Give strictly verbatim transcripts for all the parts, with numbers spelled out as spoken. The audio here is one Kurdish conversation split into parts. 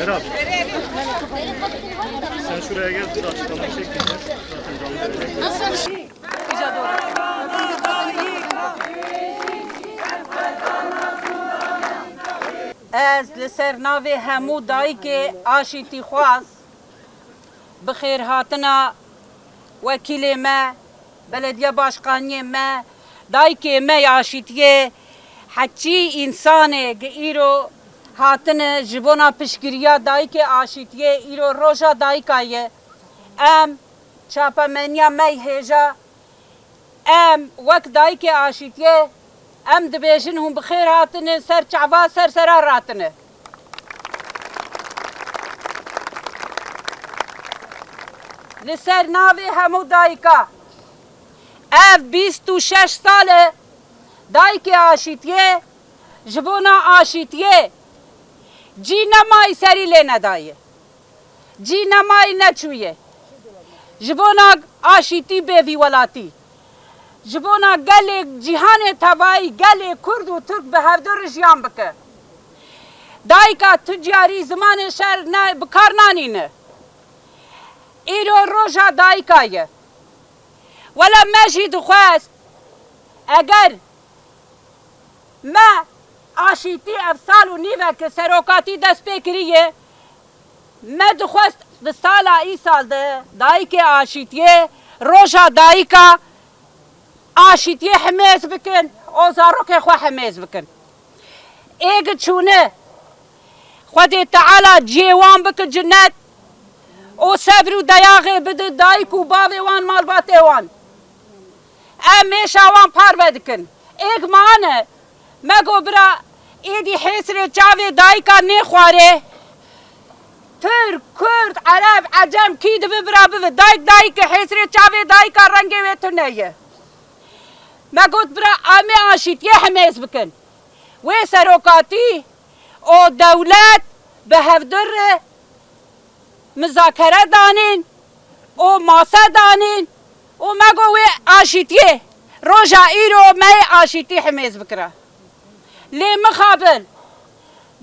Berat, sen şuraya gel, biz açıklamayı çekmeyeceğiz. Zaten canlı yayın. Ez li ser navê hemû dayikê aşîtîxwaz bi xêrhatina wekîlê me, belediye başkaniyê me, dayikê me yê aşîtiyê, heçî însanê gi îro hatine ji bona piştgiriya dayikê aşîtiyê, îro roja dayika ye. Em çapemeniya me yê hêja, em wek dayikê aşîtiyê, em dibêjin hûn bi xêr hatine, ser çava, ser sera ratine. Li ser navê hemû dayika, ev bîst û şeş sal e dayikê aşîtiyê ji bona aşîtiyê cî nemayî serî lê nedaye. Cî nemayî neçûye. Ji bona aşîtî bêvî welatî. Ji bona gelê cîhanê tevayî, gelê Kurd û Tirk bi hevdu re jiyan bike. Dayika tu carî zimanê şer ne, bi kar nanîne. Îro roja dayika ye. Wela me jî dixwest, eger me aşîtî ev sal û nîveke serokatî dest pê kiriye, me dixwest di sala îsal de dayikê aşîtiyê, roja dayika aşîtiyê himêz bikin û zarokê xwe himêz bikin. Ê gi çûne, Xwedê Teala cihê wan bike cinet û sebr û deyaxê bide dayik û bavê wan, malbatê wan. Em mêşa wan parve dikin. Êk mane, me got bira, êdî hêsirê çavê dayika nêxware. Tirk, Kurd, Ereb, Ecem kî dibe bira bibe. Dayik dayik e, hêsirê çavê dayika rengê wê tune ye. Me got bira, em ê aşîtiyê himêz bikin. Wê serokatî û dewlet bi hevdu re mizakere danîn û mase danîn û me got wê aşîtiyê roja îro me yê aşîtî himêz bikira. Lê mixabin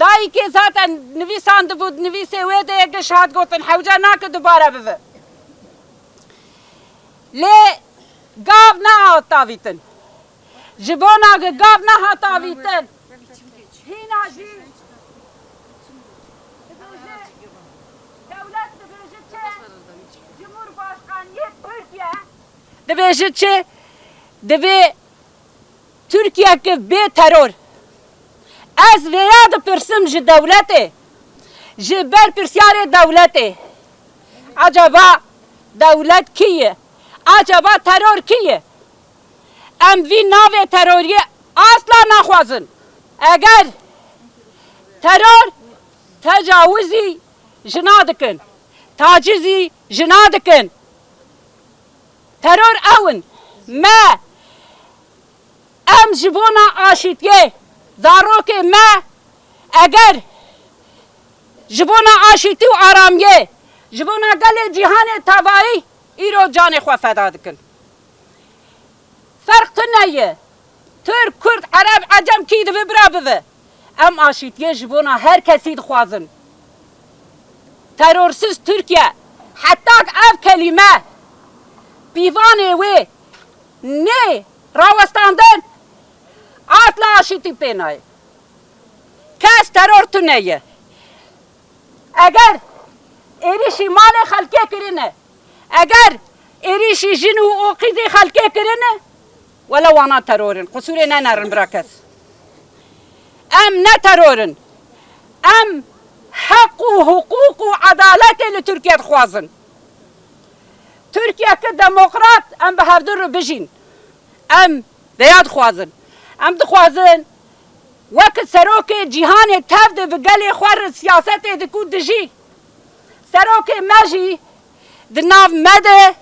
dayikê zaten nivîsandibû, di nivîsê wê de yek giş hat gotin, hewce nake dubare bibe. Lê gav nehat avîtin. Ji bona gi gav nehat avîtin. Hîna jî dibêje, dewlet dibêje çi? Cumhurbaşkaniyê Tirkiye. Dibêje çi? Divê Tirkiyeke bê teror. Ez vêya dipirsim ji dewletê, ji berpirsyarê dewletê. Acaba dewlet kî ye? Acaba teror kî ye? Em vî navê teroriyê asla naxwazin. Eger teror tecawizî jina dikin, tacizî jina dikin. Teror ew in. Me, em ji bona aşîtiyê, zarokê me, eger ji bona aşîtî û aramiyê, ji bona gelê cîhanê tevayî îro canê xwe feda dikin. Ferq tune ye. Tirk, Kurd, Ereb, Ecem kî dibe bira bibe. Em aşîtiyê ji bona her kesî dixwazin. Terorsiz Tirkiye. Heta ev kelîme, pîvanê wê nê rawestandin, asla aşîtî pê nayê. Kes teror tune ye. Eger êrîşî malê xelkê kirine, eger êrîşî jin û qîzê xelkê kirine, wele wana teror in. Qusûrê nenerin bira kes. Em ne teror in. Em heq û hiqûq û edaletê li Tirkiye dixwazin. Tirkiyeke demokrat em bi hevdu re bijîn. Em vêya dixwazin. Em dixwazin wek serokê cîhanê tev de bi gelê xwe re siyasetê diku dijî. Serokê me jî di nav me de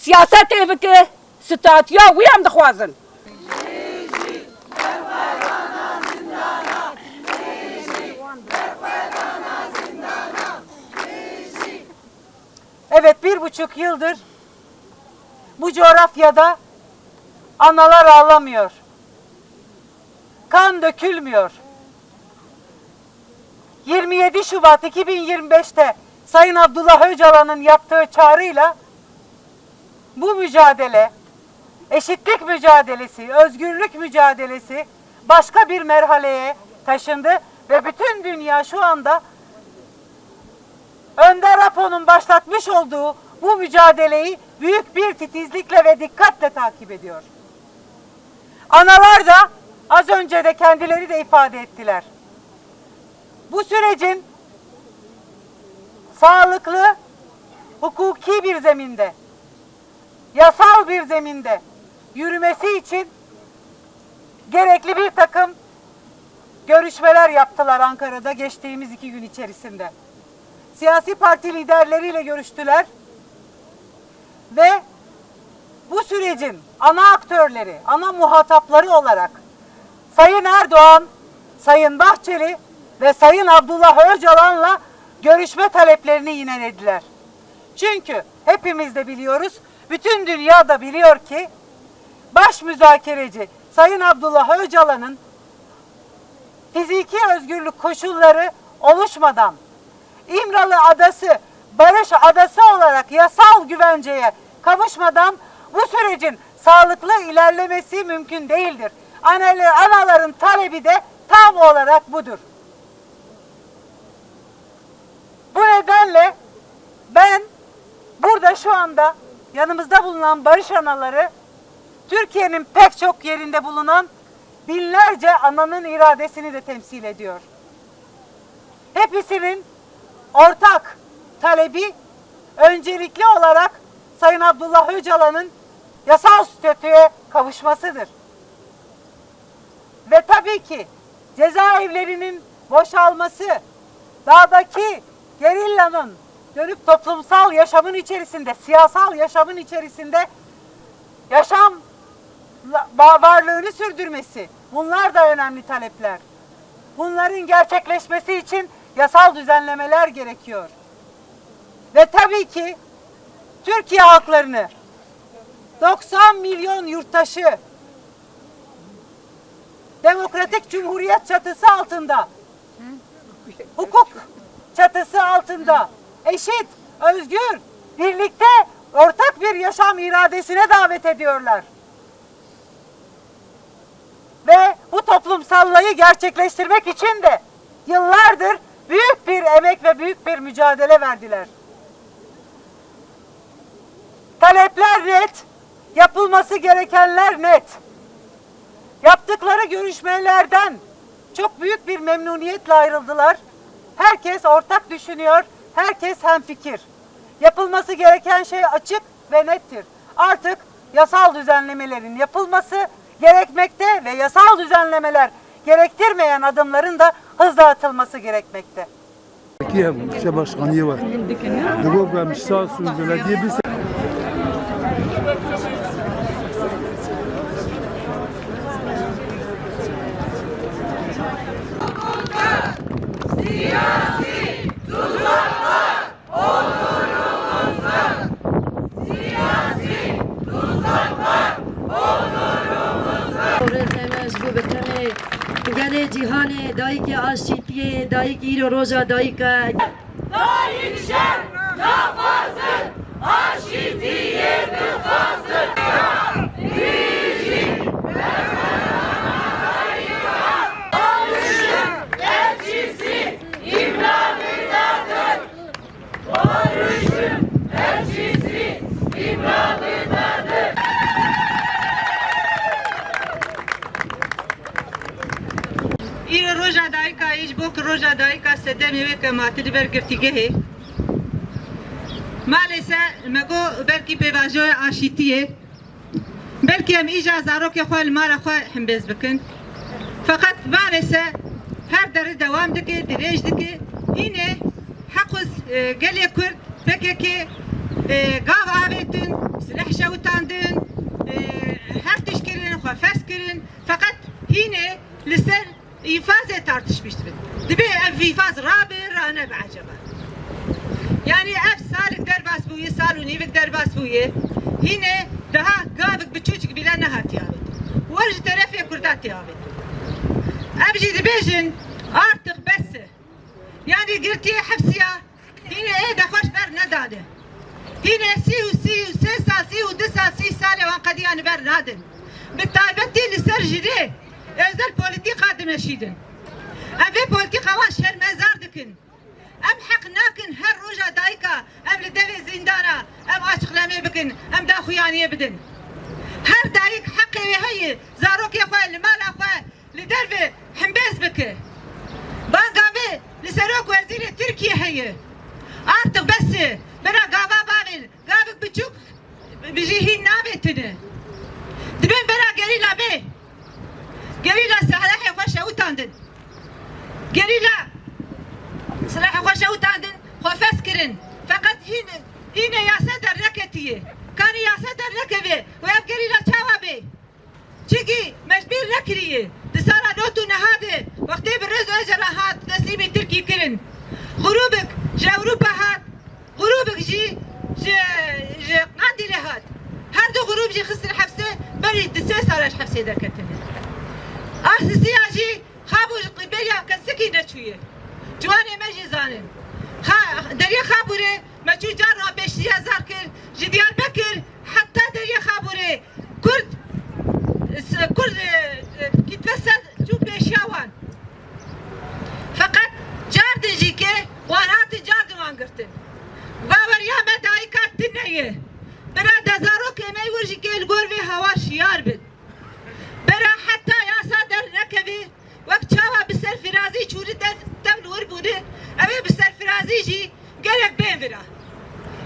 siyasetê bike, statûya wî em dixwazin. Evet, bir buçuk yıldır bu coğrafyada analar ağlamıyor. Kan dökülmüyor. Yirmi yedi Şubat iki bin yirmi beşte Sayın Abdullah Öcalan'ın yaptığı çağrıyla bu mücadele, eşitlik mücadelesi, özgürlük mücadelesi başka bir merhaleye taşındı ve bütün dünya şu anda Önder Apo'nun başlatmış olduğu bu mücadeleyi büyük bir titizlikle ve dikkatle takip ediyor. Analar da az önce de kendileri de ifade ettiler. Bu sürecin sağlıklı, hukuki bir zeminde, yasal bir zeminde yürümesi için gerekli bir takım görüşmeler yaptılar Ankara'da geçtiğimiz iki gün içerisinde. Siyasi parti liderleriyle görüştüler ve bu sürecin ana aktörleri, ana muhatapları olarak Sayın Erdoğan, Sayın Bahçeli ve Sayın Abdullah Öcalan'la görüşme taleplerini yinelediler. Çünkü hepimiz de biliyoruz, bütün dünya da biliyor ki baş müzakereci Sayın Abdullah Öcalan'ın fiziki özgürlük koşulları oluşmadan, İmralı Adası barış adası olarak yasal güvenceye kavuşmadan bu sürecin sağlıklı ilerlemesi mümkün değildir. Anal-, anaların talebi de tam olarak budur. Bu nedenle ben burada şu anda yanımızda bulunan barış anaları Türkiye'nin pek çok yerinde bulunan binlerce ananın iradesini de temsil ediyor. Hepsinin ortak talebi öncelikli olarak Sayın Abdullah Öcalan'ın yasal statüye kavuşmasıdır. Ve tabii ki cezaevlerinin boşalması, dağdaki gerillanın dönüp toplumsal yaşamın içerisinde, siyasal yaşamın içerisinde yaşam va-, varlığını sürdürmesi, bunlar da önemli talepler. Bunların gerçekleşmesi için yasal düzenlemeler gerekiyor. Ve tabii ki Türkiye halklarını, doksan milyon yurttaşı, demokratik cumhuriyet çatısı altında, hukuk çatısı altında eşit, özgür, birlikte ortak bir yaşam iradesine davet ediyorlar. Ve bu toplumsallığı gerçekleştirmek için de yıllardır büyük bir emek ve büyük bir mücadele verdiler. Talepler net, yapılması gerekenler net. Yaptıkları görüşmelerden çok büyük bir memnuniyetle ayrıldılar. Herkes ortak düşünüyor, herkes hemfikir. Yapılması gereken şey açık ve nettir. Artık yasal düzenlemelerin yapılması gerekmekte ve yasal düzenlemeler gerektirmeyen adımların da hızla atılması gerekmekte. Kî hebû, kişe başkaniyê we. Digot ku em ji sas û belediyê bise. Rêzê me ji bo bi tenê gelê cîhanê, dayikê aşîtiyê, dayik îro roja dayik e. Dayik şer naxwazin, aşîtiyê dixwazin. Bijî berxwedana dayika, Arşin Ercîsî, îmralı dadır. Barışın elçisi, İmralı dadır. Îro roja dayika ye, ji bo ku roja dayika sedemê wê kemhatî li ber girtîgehê. Maalesef me got belkî pêvajoya aşîtiyê. Belkî em îja zarokê xwe li mala xwe hembêz bikin. Feqet maalesef her derê dewam dike, dirêj dike. Hînê heq û, e, gelê Kurd P K K, e, gav avêtin, sileh şewitandin, e, her tişt kirin, xwe ferz kirin. Feqet hînê li ser Înfazê tartişmîş dibin. Dibê ev înfaz rabe, ranebe eceba. Yanî ev salik derbas bûye, sal û nîvik derbas bûye. Hînê daha gavik biçûçik bîle nehatiye avêtin. Wer ji terefê Kurda tê avêtin. Ev jî dibêjin, artık bes e. Yanî girtiyê hepsiya hînê ê de xweş ber nedane. Hînê sî û sî û sê sal, sî û du sal, sî salê wan qediya li ber nadin. Bi taybetî li ser jinê, özel polîtîka dimeşînin. Em vê polîtîka wan şermezar dikin. Em heq nakin her roja dayika em li devê zîndana, em açıklame bikin, em daxuyaniyê bidin. Her dayik heqê wê heye zarokê xwe li mala xwe li derve hembêz bike. Banga vê li serok wezîrê Tirkiye heye. Artık bes e. Bira gava bavên, gavik biçûk bi jî hîn navêtine. Dibên bira gerîla bê. Gerîla silahê xwe şewitandin. Gerîla silahê xwe şewitandin, xwe fes kirin. Feqet hîn, hîne yasa derneketiye. Kanî yasa dernekeve û ev gerîla çawa bê? Çikî mecbîr nekiriye. Di sala nod û neha de wextê birêz Ocalan hat teslîmî Tirkî kirin. Grûbek ji Ewropa hat, grûbek jî ji, ji Qandîlê hat. Her du grûb jî xistin hepsê, berî di sê sala ji hepsê derketine. A Sisiya jî Xabûr ji qîbêliya kesikî neçûye. Ciwanê me jî zanin. Xa-, deriyê Xabûrê me çû carna pêştiya zar kir, ji Diyarbekir heta deriyê Xabûrê Kurd, s-, Kurd, e, e, kîtve ser çû pêşiya wan. Feqet cardin jî ke wan hatin cardin wan girtin. Baweriya me dayika tune ye. Bira de zarokê me wir jî ke li gor vê hewa şiyar bin. Bira heta yasa dernekeve, wek çawa bi serfirazî çûne dev, dev li wir bûne, ew ê bi serfirazî jî gerek bên vira.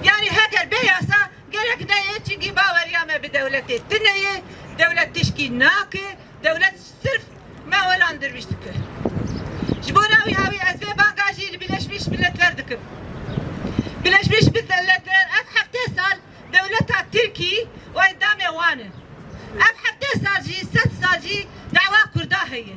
Yanî heger bê yasa, gerek neyê, çimkî baweriya me bi dewletê tune ye, dewlet tişkî nake, dewlet sirf me dolandırmış dike. Ji bo navî hawî ez vê banga jî li Birleşmiş Milletler dikim. Birleşmiş Milletler ev heftê sal dewleta Tirkî û endamê wan in. Ev heftê sal jî, sed sal jî dawa Kurda heye.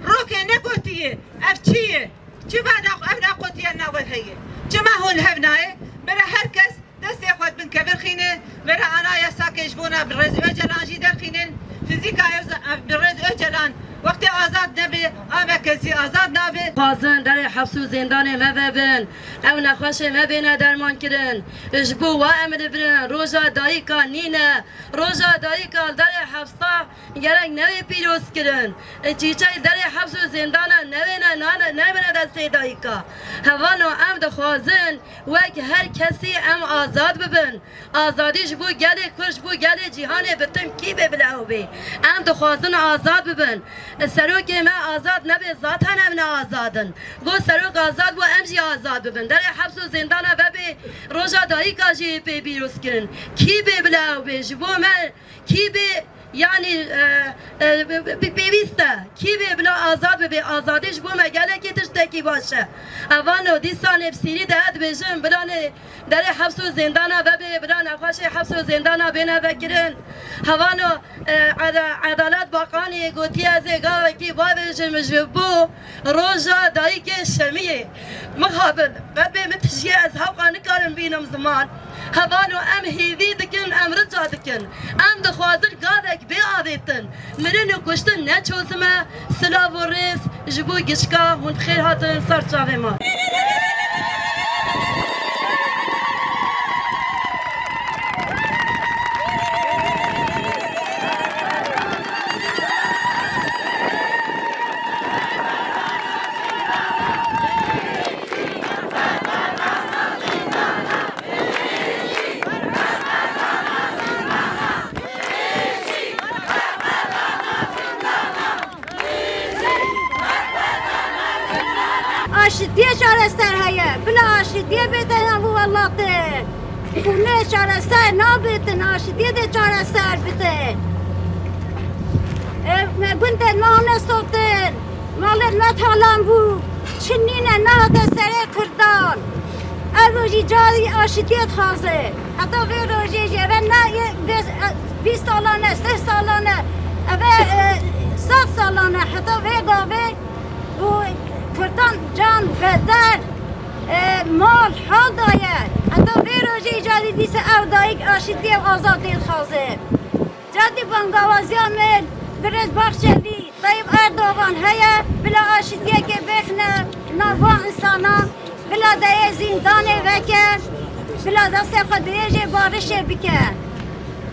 Rokê negotiye, ev çi ye? Çima na-, ev naqotiye navber heye? Çima hûn hev nayê? Bira her kes destê xwe bin kevir xîne, bira anayasakê ji bona birêz Ocalan jî derxînin. Fizîka ew za-, birêz Ocalan wextê azad nebe, a me kesî azad nabe. Xwazin derê heps û zêndanê me vebin. Ew nexweşê me bêne derman kirin. Ji bo we em li vir in. Roja dayika nîne. Roja dayika li derê hepsa gerek newê pîroz kirin. Çîçek derê heps û zêndana newêne nane, newêne destê dayika. Hevano em dixwazin wek her kesî em azad bibin. Azadî ji bo gelê Kurd, ji bo gelê cîhanê bi tim kî bê bila ew bê. Em dixwazin azad bibin. Serokê me azad nebe, zaten em ne azad in. Go serok azad bo, em jî azad bibin. Derê heps û zêndana vebê, roja dayika jî pê pîroz kirin. Kî bê bila ew bê? Ji bo me kî bê, yanî, e, e, bi, bi, pêwîst e. Kî bê bila azad bibe? Azadî ji bo me gelekî tiştekî baş e. Evano dîsanê bi sîrî de ez dibêjim, bilanê derê heps û zêndana vebê, bila nexweşê heps û zêndana bêne vekirin. Hevano, e, Eda-, Edalet Bakanî gotiye, ez ê gavekî bavêjim ji bo Roja Dayikê Şemiyê. Mixabin, qelbê min tijî ye, ez hewqa nikarim bînim ziman. Hevano em hêvî dikin, em rica dikin. Em dixwazin gavek bê avêtin. Mirin û kuştin ne çozim e. Silav û rêz ji bo gişka, hûn bi xêr hatin ser çavê me. Aşitiyê çareser heye. Bila aşitiyê bête nav û welatê. Xûnê çareser nabêtin, aşitiyê dê çareser bite. E, me gundê me hane sotin. Malê me talan bû. Çi nîne nehate serê Kurdan. Ev rojî carî aşitiyê dixwaze. Heta vê rojê jî eve ne yê vê, e, bîst salan e, sih salan e. Eve, e, sed salan e. Heta vê gavê û Kurdan can, beden, e, mal hal daye. Heta vê rojê carî dîse ew dayik aşitiyê û azadiyê dixwaze. Cadî bangawaziya min, birêz Bahçelî, Tayyip Erdoğan. Heye, bila aşitiyekê vêxne nav van însanan, bila dayê zîndanê veke, bila destê xwe dirêjê barişê bike.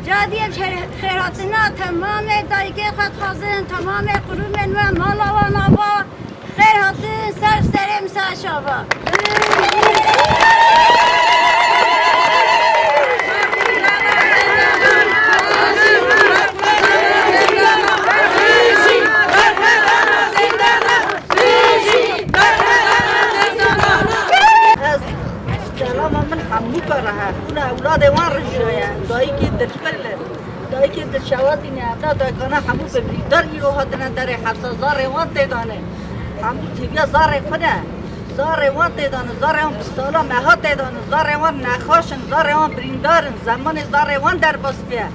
Cadiyê xêr-, xêrhatina temamê dayikê xwe dixwazin, temamê qurûmên me mala wan ava. Xêr hatin ser serê Misa Şava. Ez, selama min hemû kara he. Xûna ewladê wan rijiyaye. Dayikê dilpil in. Dayikê dilşewatîne. Evna dayikana hemû bi birîndar îro hatine derê hepsa. Zarê wan tê dane. Hemû têbiya zarê xwe ne. Zarê wan tê dane. Zarê wan bi sala meha tê dane. Zarê wan nexweş in. Zarê wan birîndar in. Zemanê zarê wan derbas bûye.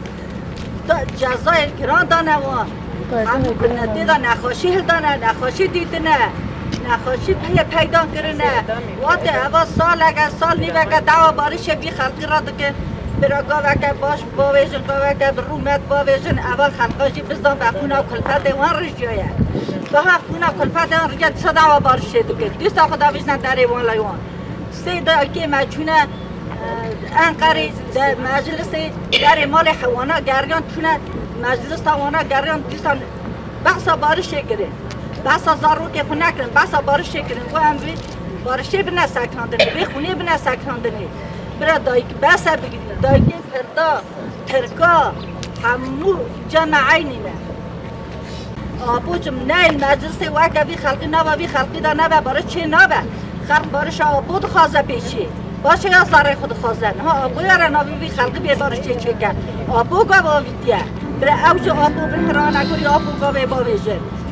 Da-, cezayê giran dane wan. Hemû binetê de nexweşî hildane, nexweşî dîtine, nexweşî bûye peyda kirine. Watê eva saleke, sal nîveke dawa barişê vî xelkî re dikin. Bira gaveke baş bavêjin, gaveke bi rûmet bavêjin, eva xelka jî bizdan be xûna kulfetê wan rijiyaye. Biha xûna kulfetê wan rijiya dîsa dawa barişê dikin. Dîsa xwe davêjine derê wan lê wan. Sê dayikê me çûne, e, Enqerê de meclisê derê malê he-, wana geriyan çûne meclisa wana geriyan dîsan behsa barişê kirin. Behsa zarokê xwe nekirin, behsa barişê kirin. Ku em vê barişê bine sekinandinê, vê xûnê bine sekinandinê. Bira dayik bese bigirî, dayikê pirda, tirka, hemû cem e eynî ne. Apo çim neyl meclisê weke vî xelkî nava vî xelkî de nebe, barış çê nabe. Xelk barişa Apo dixwaze pêşî. Baş e ya zarê xwe dixwaze. Niha Apo ya re navê vî xelkî bê barişê çêke. Apo gav avîtiye. Bire ew ji Apo bin hirane kurî Apo gavê bavêjin.